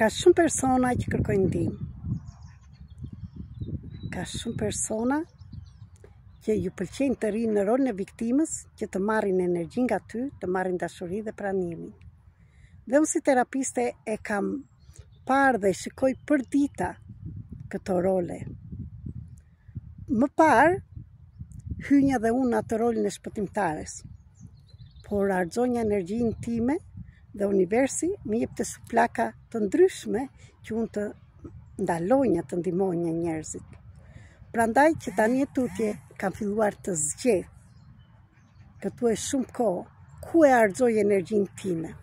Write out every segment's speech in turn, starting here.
Ka shumë persona që kërkojnë ndihmë. Ka shumë persona që ju pëlqejnë të rrinë në rolin e viktimës, që të marrin energji nga ty, të marrin dashuri dhe pranimin. Dhe unë si terapiste e kam parë dhe shikoj përditë këto role. Më parë, hynja dhe unë në atë rolin e shpëtimtares, por harxhonja energjinë time dhe universi më jepte shuplaka të ndryshme që unë të ndalonja të ndihmonja njerëzit. Prandaj që tani e tutje kam filluar të zgjedh këtu e shumë kohë ku e harxhoj energjinë time.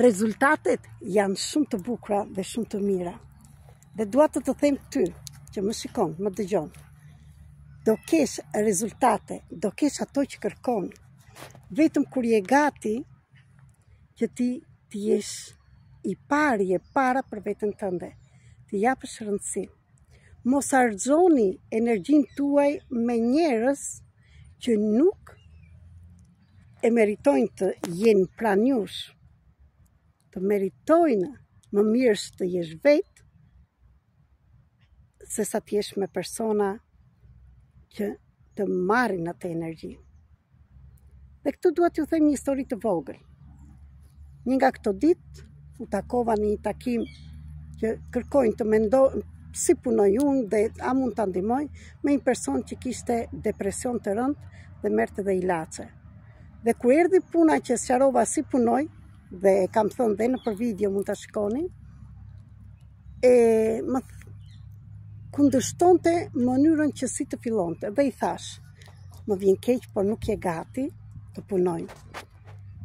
Rezultatet janë shumë të bukura dhe shumë të mira. Dhe dua të të them ty, që më shikon, më dëgjon. Do kesh rezultate, do kesh ato që kërkon. Vetëm kur je gati që ti të jesh i pari e para për veten tënde, t'i japësh rëndësi. Mos harxhoni energjinë tuaj me njerëz që nuk e meritojnë të jenë pranë jush. Të meritojnë më mirë është të jesh vetë sesa të jesh me persona që të marrin atë energji. Dhe këtu dua t'ju them një histori të vogël. Një nga këto ditë u takova në një takim që kërkojnë të mendoj si punoj unë dhe a mund ta ndihmoj me një person që kishte depresion të rëndë dhe merrte dhe ilaçe. Dhe kur erdhi puna që sqarova si punoj dhe e kam thënë dhe nëpër video mund ta shikoni, e më kundërshtonte mënyrën që si të fillonte dhe i thashë, më vjen keq, por nuk je gati të punojmë.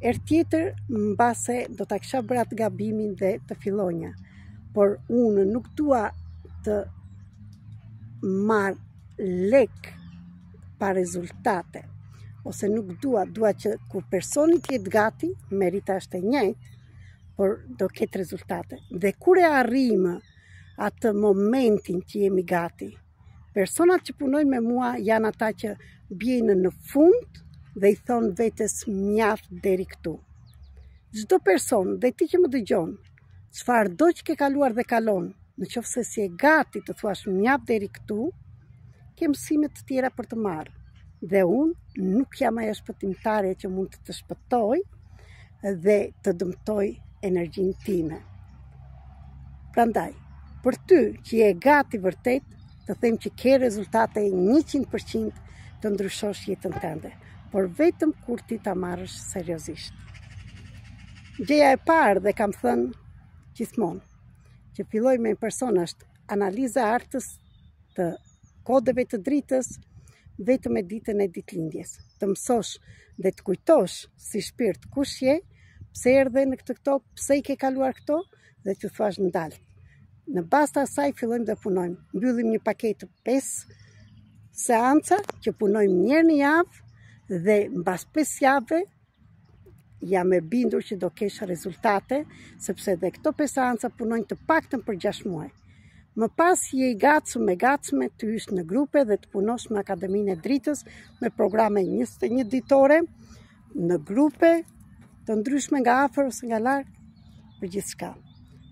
Herë tjetër, mbase do ta kisha bërë atë gabimin dhe të fillonja, por unë nuk dua të marr lek pa rezultate, ose nuk dua, dua që kur personi të jetë gati, merita është e njëjtë, por do ketë rezultate. Dhe kur e arrijmë atë momentin që jemi gati, personat që punojnë me mua janë ata që bien në fund dhe i thonë vetes mjaft deri këtu. Çdo person dhe ti që më dëgjon, çfarëdo që ke kaluar dhe kalon, në qoftë se s'je gati të thuash mjaft deri këtu, ke mësime të tjera për të marrë. Dhe unë nuk jam ajo shpëtimtare që mund të të shpëtoj dhe të dëmtoj energjinë time. Prandaj, për ty që je gati vërtet, të them që ke rezultate 100% të ndryshosh jetën tënde, por vetëm kur ti ta marrësh seriozisht. Gjëja e parë dhe kam thënë gjithmonë, që filloj me një person është analiza e hartës të kodeve të dritës vetëm me ditën e ditëlindjes. Të mësosh dhe të kujtosh si shpirt kush je, pse erdhe në këtë tokë, pse i ke kaluar këto dhe të thuash ndal. Në bazë të asaj fillojmë dhe punojmë. Mbyllim një paketë 5 seanca që punojmë një herë në javë dhe mbas 5 javëve jam e bindur që do kesh rezultate, sepse dhe këto 5 seanca punojnë të paktën për 6 muaj. Më pas je i gatshëm e gatshme të hysh në grupe dhe të punosh me Akademinë e Dritës me programe 21 ditore në grupe të ndryshme nga afër ose nga larg për gjithçka.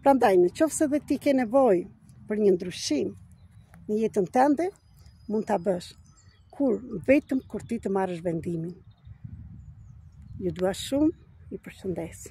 Prandaj, në qoftë se dhe ti ke nevojë për një ndryshim në jetën tënde, mund ta bësh. Kur, vetëm kur ti të marrësh vendimin. Ju dua shumë, ju përshëndes.